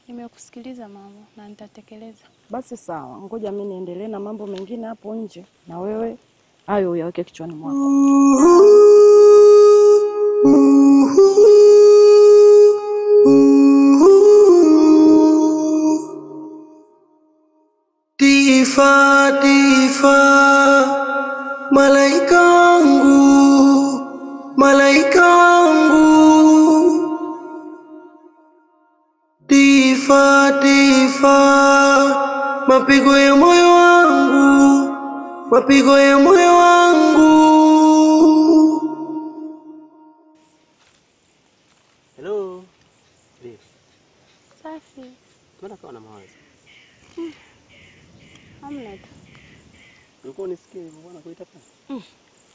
Nimekusikiliza mama na nitatekeleza. Basi sawa, ngoja mimi niendelee na mambo mengine hapo nje na wewe hayo uyaweke kichwani mwako. Tifa, Tifa, malaika wangu, malaika wangu. Tifa, Tifa, mapigo ya moyo wangu, mapigo ya moyo wangu. Hello. Vipi? Safi. Mbona kama na mawazo? Hamna tu. Ulikuwa unisikie hivyo bwana kuita pale?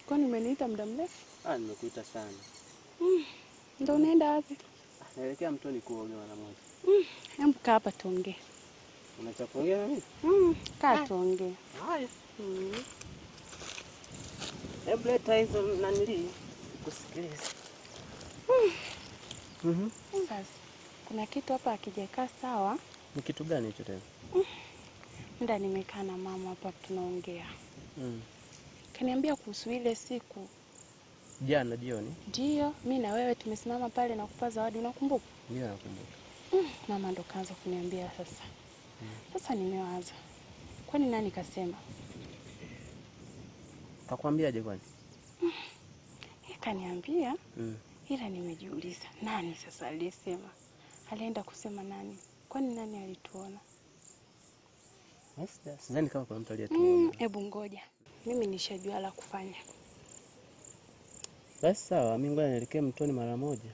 Kwani umeniita muda mrefu? Ah, nimekuita sana. Ndio unaenda wapi? Naelekea mtoni kuoga mara moja. Hebu kaa hapa tuongee. Unataka kuongea na mimi? Kaa tuongee. Haya. Hebu leta hizo nanili kusikiliza. Sasa kuna kitu hapa hakijakaa sawa. Ni kitu gani hicho tena? Muda nimekaa na mama hapa tunaongea. Kaniambia kuhusu ile siku jana jioni. Ndio, mimi na wewe tumesimama pale na kupa zawadi, unakumbuka? Ndio nakumbuka. Mama ndo kaanza kuniambia sasa. Sasa nimewaza. Kwani nani kasema? Kakwambiaje kwani? Kaniambia. Ila nimejiuliza, nani sasa aliyesema? Alienda kusema nani? Kwani nani alituona? Sidhani kama kuna mtu aliyetuona. Hebu ngoja. Mimi nishajua la kufanya. Basi sawa, mimi ngoja nielekee mtoni mara moja.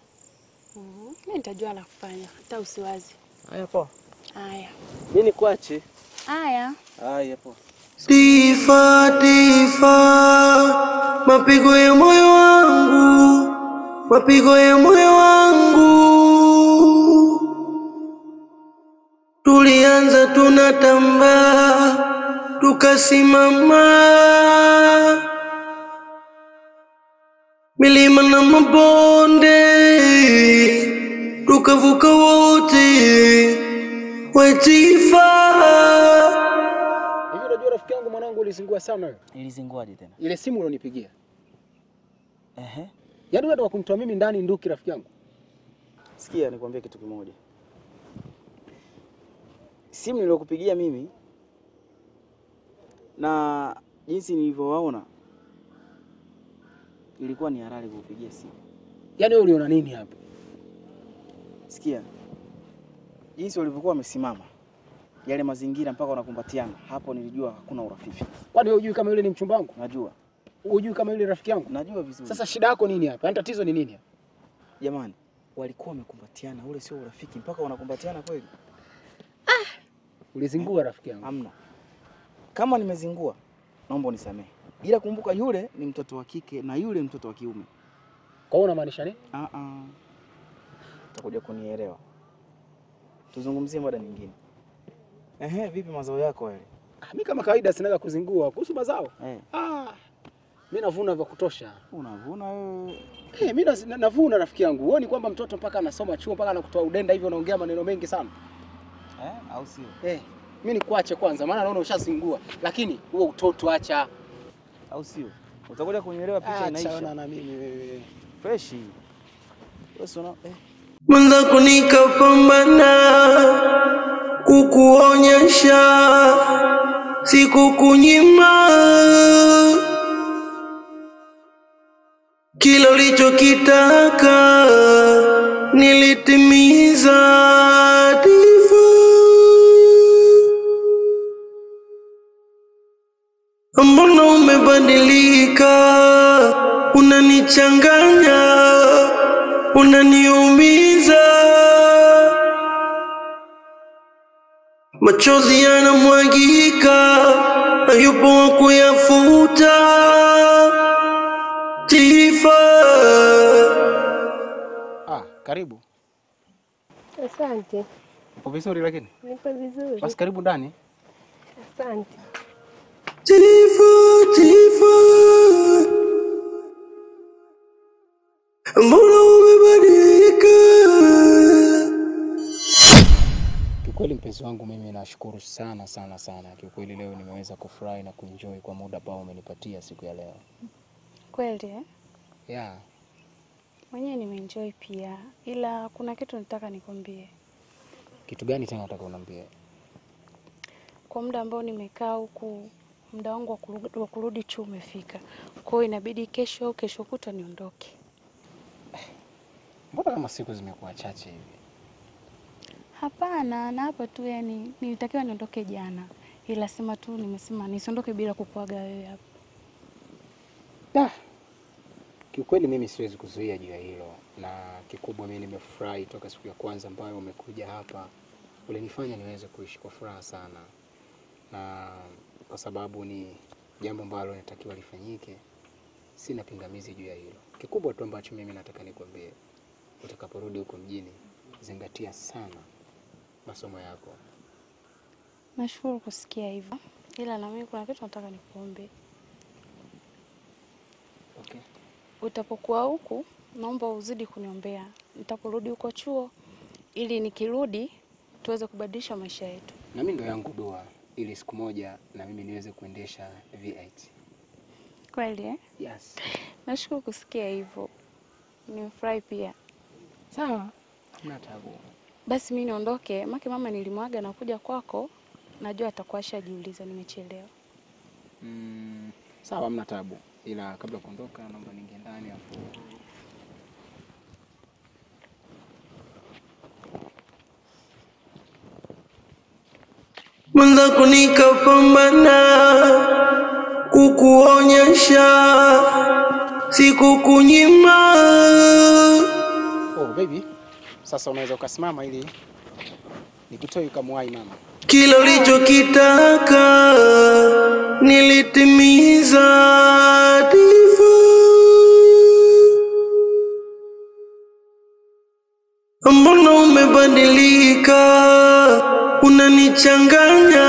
Mimi nitajua la kufanya, hata usiwazi. Haya poa. Haya. Mimi nikuache. Haya. Haya poa. Tifa, Tifa, mapigo ya moyo wangu, mapigo ya moyo wangu. Tulianza tunatambaa, tukasimama, milima na mabonde, tukavuka wote, we Tifa. Hivi unajua rafiki yangu mwanangu ulizingua sana wewe? Nilizinguaje tena? Ile simu ulionipigia. Ehe. Yaani unataka kunitoa mimi ndani nduki rafiki yangu? Sikia nikwambie kitu kimoja. Simu niliyokupigia mimi na jinsi nilivyowaona ilikuwa ni halali kukupigia simu. Yaani wewe uliona nini hapo? Sikia. Jinsi walivyokuwa wamesimama, yale mazingira mpaka wanakumbatiana, hapo nilijua hakuna urafiki. Kwani wewe hujui kama yule ni mchumba wangu? Najua. Hujui kama yule rafiki yangu? Najua vizuri. Sasa shida yako nini hapa? Yaani tatizo ni nini hapa? Jamani, walikuwa wamekumbatiana, ule sio urafiki mpaka wanakumbatiana kweli? Ulizingua rafiki yangu. Hamna. Kama nimezingua, naomba unisamehe. Ila kumbuka yule ni mtoto wa kike na yule mtoto wa kiume. Kwa hiyo unamaanisha nini? Utakuja kunielewa. Tuzungumzie mada nyingine. Ehe, vipi mazao yako yale? Mimi kama kawaida sinaga kuzingua kuhusu mazao. Mimi navuna vya kutosha. Unavuna wewe? Mimi navuna rafiki yangu. Huoni kwamba mtoto mpaka anasoma chuo mpaka anakutoa udenda hivyo unaongea maneno mengi sana? Au sio? Mimi nikuache kwanza maana naona ushazingua. Lakini huo utoto acha. Au sio? Utakuja kunielewa picha inaisha. Acha na mimi wewe. Fresh. Wewe sio Mwenzako nikapambana kukuonyesha, sikukunyima kila ulichokitaka nilitimiza. Tifa, mbona umebadilika? Unanichanganya, unaniumiza, machozi yanamwagika, hayupo wa kuyafuta. Tifa. Karibu. Asante. Upo vizuri lakini? Nipo vizuri. Basi karibu ndani. Asante. Tifa, Tifa, mbona umebadilika? Kiukweli mpenzi wangu, mimi nashukuru sana sana sana. Kiukweli leo nimeweza kufurahi na kuenjoy kwa muda ambao umenipatia siku ya leo. Kweli eh? Yeah. Mwenyewe nimeenjoy pia, ila kuna kitu nataka nikwambie. Kitu gani tena unataka uniambie? Kwa muda ambao nimekaa huku, muda wangu wa kurudi chuo umefika. Kwa hiyo inabidi kesho au kesho kutwa niondoke. Mbona kama siku zimekuwa chache hivi? Hapana, na hapa tu yani nilitakiwa niondoke jana. Ila sema tu nimesema nisiondoke bila kukuaga wewe hapa. Da. Kiukweli mimi siwezi kuzuia juu ya hilo, na kikubwa mimi nimefurahi toka siku ya kwanza ambayo umekuja hapa. Ulinifanya niweze kuishi kwa furaha sana, na kwa sababu ni jambo ambalo natakiwa lifanyike, sina pingamizi juu ya hilo. Kikubwa tu ambacho mimi nataka nikwambie, utakaporudi huko mjini, zingatia sana masomo yako. Nashukuru kusikia hivyo, ila na mimi kuna kitu nataka nikuombe. Okay. Utapokuwa huku naomba uzidi kuniombea nitaporudi huko chuo, ili nikirudi tuweze kubadilisha maisha yetu. Na mimi ndo yangu dua, ili siku moja na mimi niweze kuendesha V8. Kweli eh? Yes. Nashukuru kusikia hivyo. Nimefurahi pia. Sawa. Hamna taabu. Basi mimi niondoke, maki mama nilimwaga na kuja kwako, najua atakuwa ashajiuliza nimechelewa. Sawa, hamna taabu. Ila kabla kuondoka naomba niingie ndani afu. Mwenzako nikapambana kukuonyesha, sikukunyima. Oh baby, sasa unaweza ukasimama ili nikutoe ukamwahi mama. Kila ulichokitaka nilitimiza. Tifa, mbona umebadilika? Unanichanganya,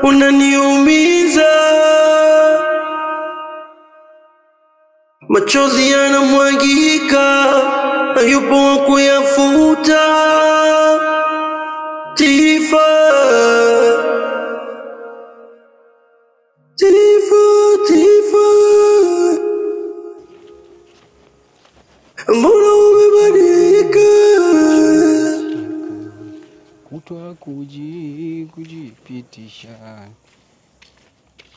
unaniumiza. Machozi yanamwagika, hayupo wa kuyafuta. Tifa, Tifa, Tifa, mbona umebadilika? Kutwa kujipitisha.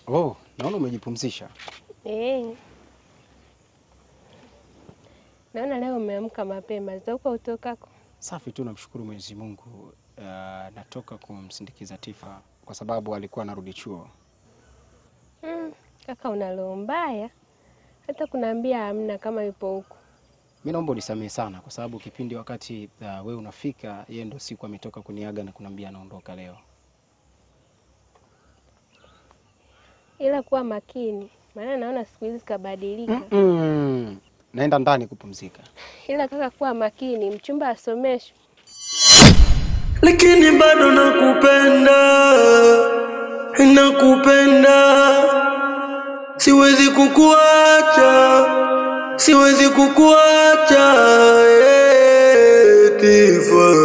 Oh, naona umejipumzisha. Naona leo umeamka mapema. Za huko utokako? Safi tu, namshukuru Mwenyezi Mungu. Natoka kumsindikiza Tifa kwa sababu alikuwa anarudi chuo. Kaka una roho mbaya. Hata kunaambia hamna kama yupo huko. Mimi naomba unisamehe sana kwa sababu kipindi wakati wewe unafika, yeye ndo siku ametoka kuniaga na kuniambia anaondoka leo. Ila kuwa makini, maana naona siku hizi kabadilika. Naenda ndani kupumzika. Ila kaka kuwa makini, mchumba asomeshwe. Lakini bado nakupenda, nakupenda, siwezi kukuacha, siwezi kukuacha. Tifa,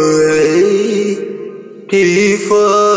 Tifa.